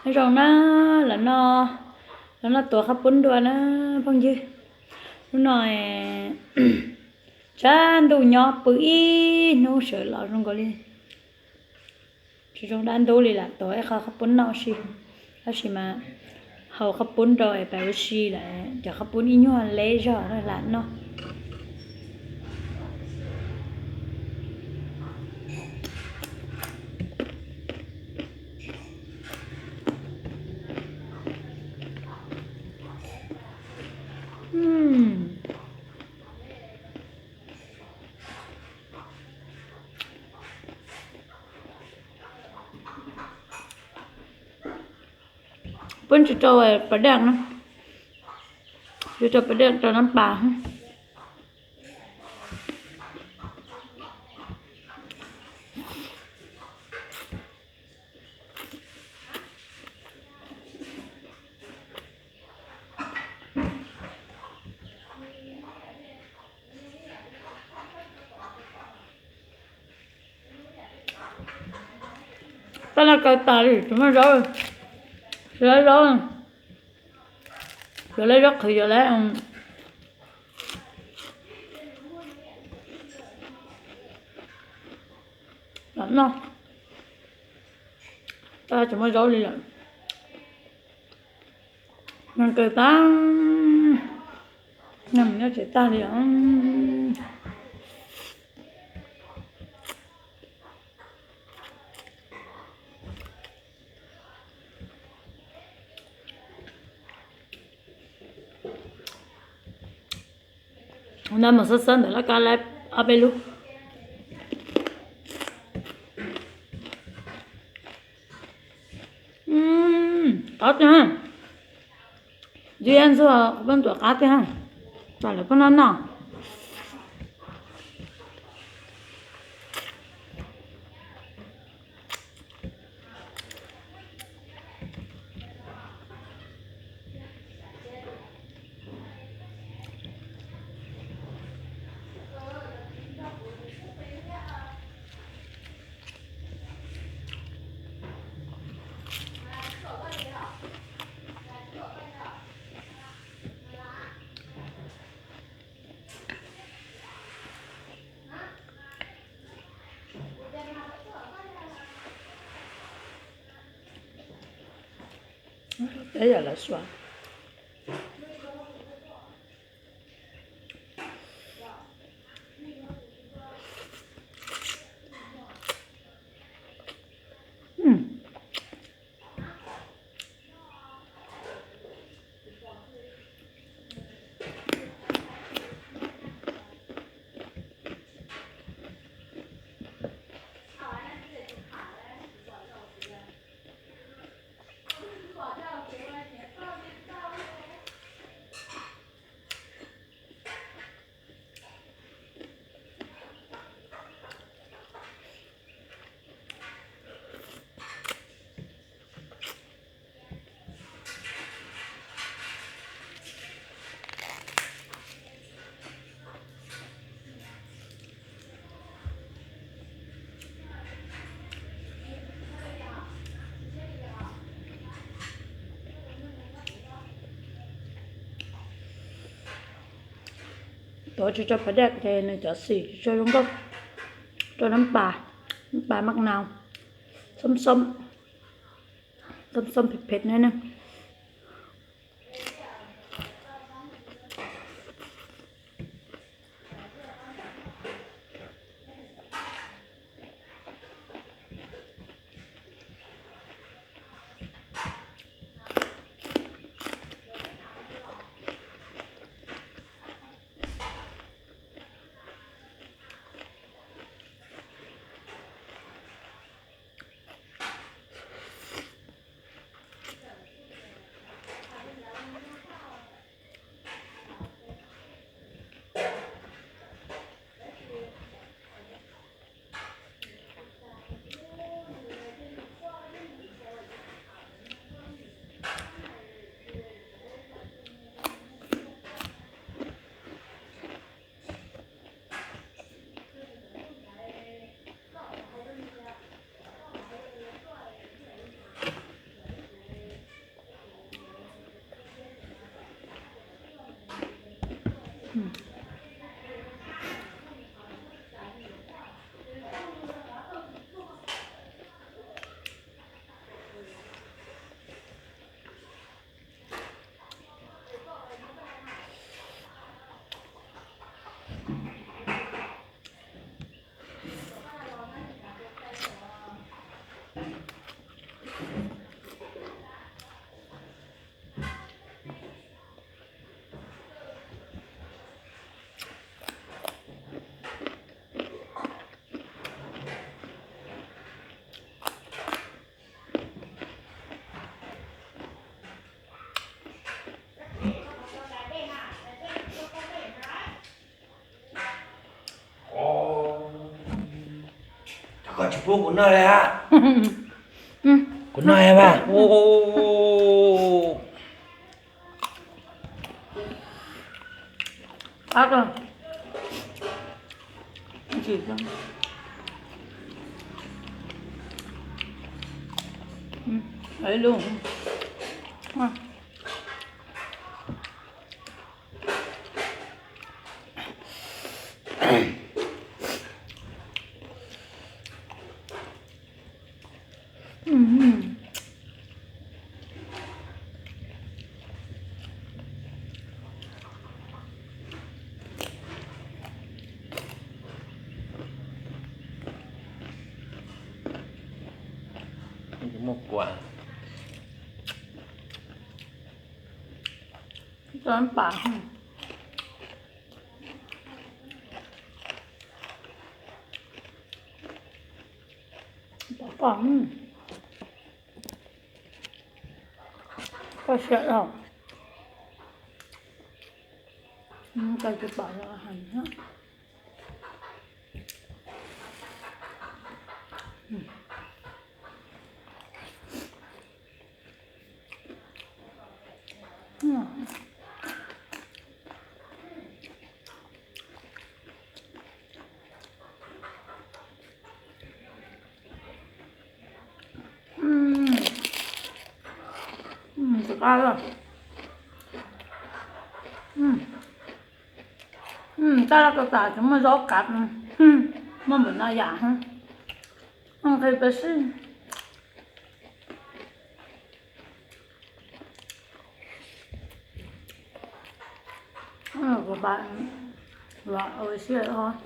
Nyob zoo na, los noj, los noj tuav qhaub poob dua na phooj ywg. Hnub no tshav ntuj nyob pw ib hnub sawv los zoo nkaus li tsis zoo dab ntub li, lam tuav ib qho qhaub poob noj si. Tab sis mas haus qhaub poob rau es pais ua si lawm, cov qhaub poob ib nyuag leb zog lam noj. Poob tsis rau pas daj na, tsis rau pas daj, rau nab pas. Tab laj kaw tas li, tsis muaj zaub, tsis muaj zaub, yuav lawv zaub qhwv, yuav lawv noj, tab laj tsis muaj zaub li lawm. Noj kaw tag, noj tsis tag li os. Ua ntej mus xab xab ntawm laj kab laib ob peb lub. Qab tiag, ntxuag peb tuam qab tiag, tam lawv peb noj noj. Peb yam lawv suav. Tuav tsis tso pas daj ces nws cov xim tsis tso zoo nkauj. Rau nab pas, nab pas maj nau, xoob xoob, xoob xoob phem phem na. Tsis pub kuv noj li a. Kuv noj mas. Qab. Ib lub. Muaj kua. Tau pam. Pom koj, koj siab los. Koj tsis pom los heev. Tsis qab. Tab laj kau tas tsis muaj zaub kav, muaj npaum no yam. Nqhis pes xij. Kuv pab los ua siab os.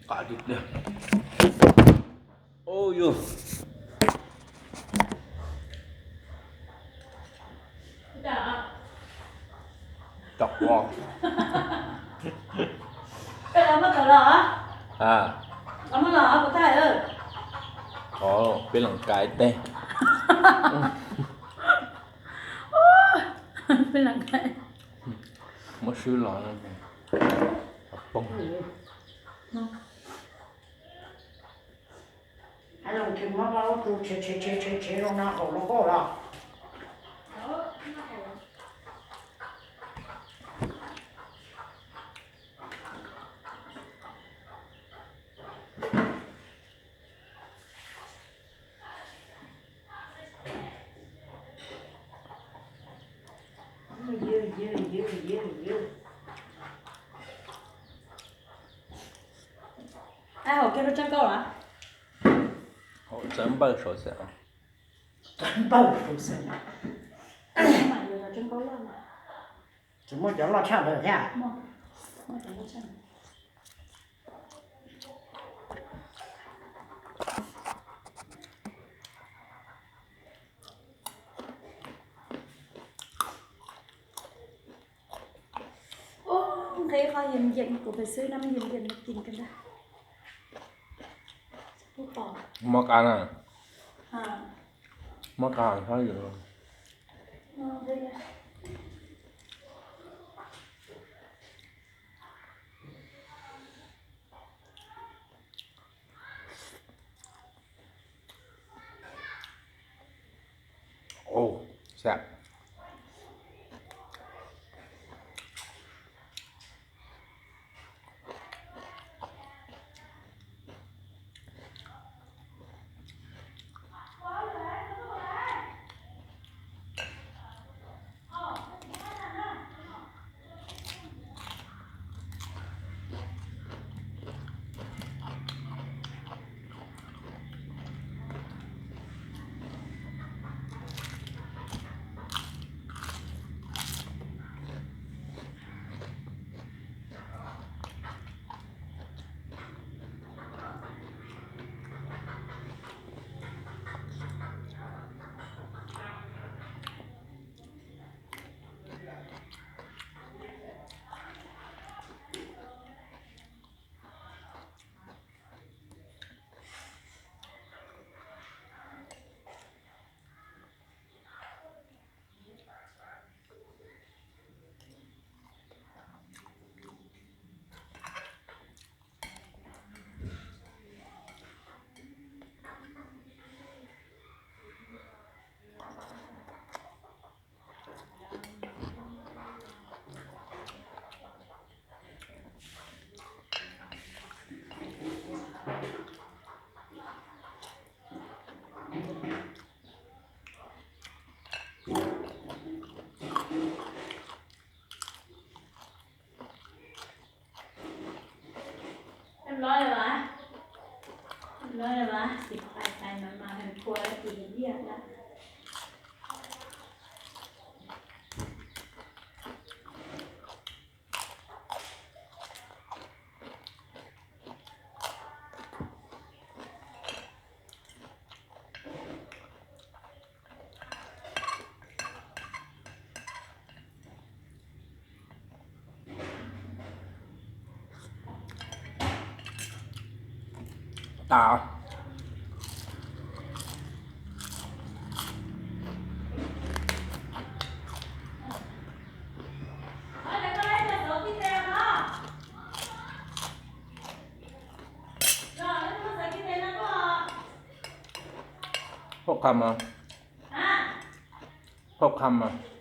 Qa tiag tiag. Ub yus. Cov qos. A, peb lees kais teg. Peb lees kais. Muab swb los poob. Hais los tsis muab pab lub tu tshiav tshiav tshiav tshiav zoo no haum los koj los. Ai, hauv kiag lub tseeb kauj los? Hauv tseeb npawj saud xwb. Tseeb npawj saud xwb. Tsis muaj cov loj tshaj ntawd thiab. Nqhis qhov yeem yeem kuv pes xwb no, yeem yeem no kis kawg ntag. Muab qab na. Muab qab sab yus. Ub, xav. tas. Hauj qha mas, hauj qha mas.